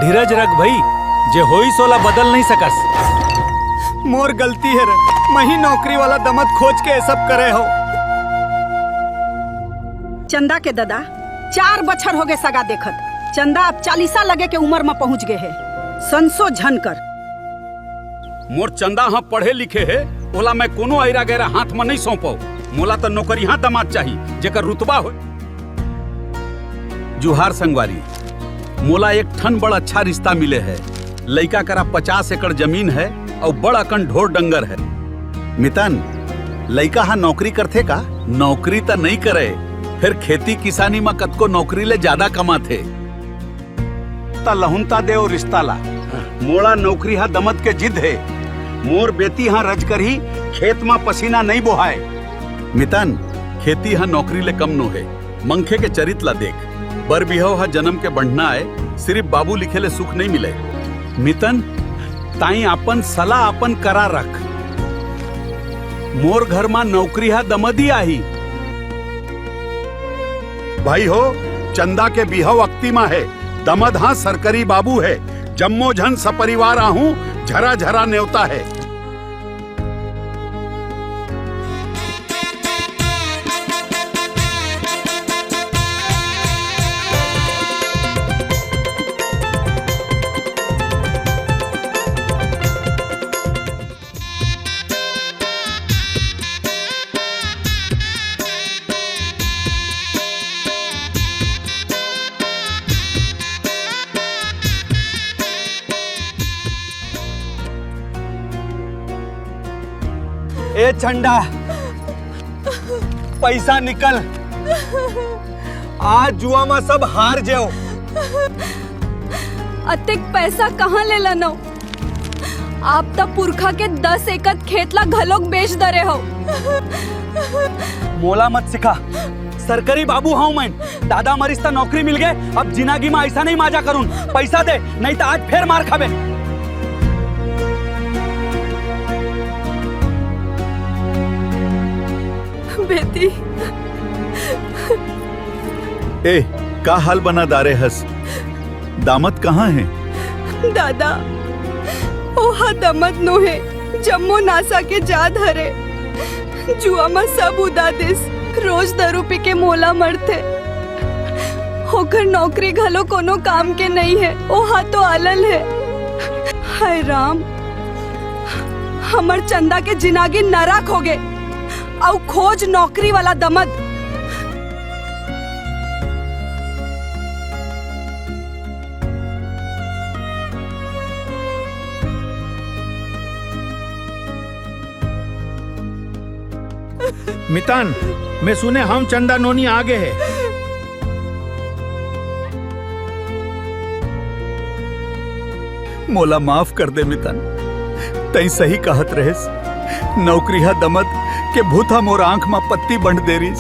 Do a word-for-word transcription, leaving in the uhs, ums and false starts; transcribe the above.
धीरज रख भई, जे होइस ओला बदल नहीं सकस। मोर गलती हे रे, मही नौकरी वाला दमद खोज के ये सब करे हो। चंदा के ददा, चार बछर होगे सगा देखत। चंदा अब चालीसा लगे के उमर म पहुंच गे हे। संसो झन कर। मोर चंदा ह पढ़े लिखे हे, ओला मैं कोनो ऐरा गैरा हाथ म नहीं सौंपव। मोला त नौकरिहा दमाद चाही, जेकर रुतबा हो। जुहार संगवारी, मोला एक ठन बड़ अच्छा रिश्ता मिले हे। लइका करा पचास एकड़ जमीन हे अउ बड़ अकन ढोर डंगर हे। मितन, लइका ह नौकरी करथे का? नौकरी त नइ करे, फेर खेती किसानी म कतको नौकरी ले जादा कमाथे। त लहुंता दे ओ रिश्ता ला। मोला नौकरी ह दमद के जिद हे। मोर बेटी ह रज करही, खेत म पसीना नइ बोहाय। मितन, खेती ह नौकरी ले कम नो हे। मनखे के चरित ला देख। बर बिहव ह जनम के बंधना आय, सिरिफ बाबू लिखे ले सुख नइ मिले। मितन, ताई अपन सला अपन करा रख। मोर घर म नौकरी ह दमदी आही। भाई हो, चंदा के बिहव अक्ती म हे, दमद ह सरकरी बाबू हे, जम्मो झन सपरिवार आहूं, झरा झरा नेवता हे। ए चंदा, पैसा निकल, आज जुआ म सब हार जेव। अतेक पैसा कहाँ ले लनव? आप त पुरखा के दस एकड़ खेत ला घलोक बेच दरे हो। मोला मत सिखा, सरकारी बाबू हूँ मैं। दादा मरिस त नौकरी मिल गए, अब जिनागी म ऐसा नहीं माजा करूँ। पैसा दे, नहीं त आज फेर मार खाबे। बेटी। ए, का हाल बना दारे हस? दामद कहाँ हे? दादा, ओहा दमद नो हे, जम्मो नासा के जाद हरे। जुआ म सब उदा दिस, रोज दारू पी के मोला मरथे। ओकर नौकरी घलो कोनो काम के नइ हे, ओहा तो अलल हे। हाय राम, हमर चंदा के जिनागी नरक होगे। अउ खोज नौकरी वाला दमद। मितान, मैं सुने हंव चंदा नोनी आगे हे। मोला माफ कर दे मितान, तंय सही कहत रहेस। नौकरी ह दमद के भूत ह मोर आंख म पत्ती बंट दे रिस।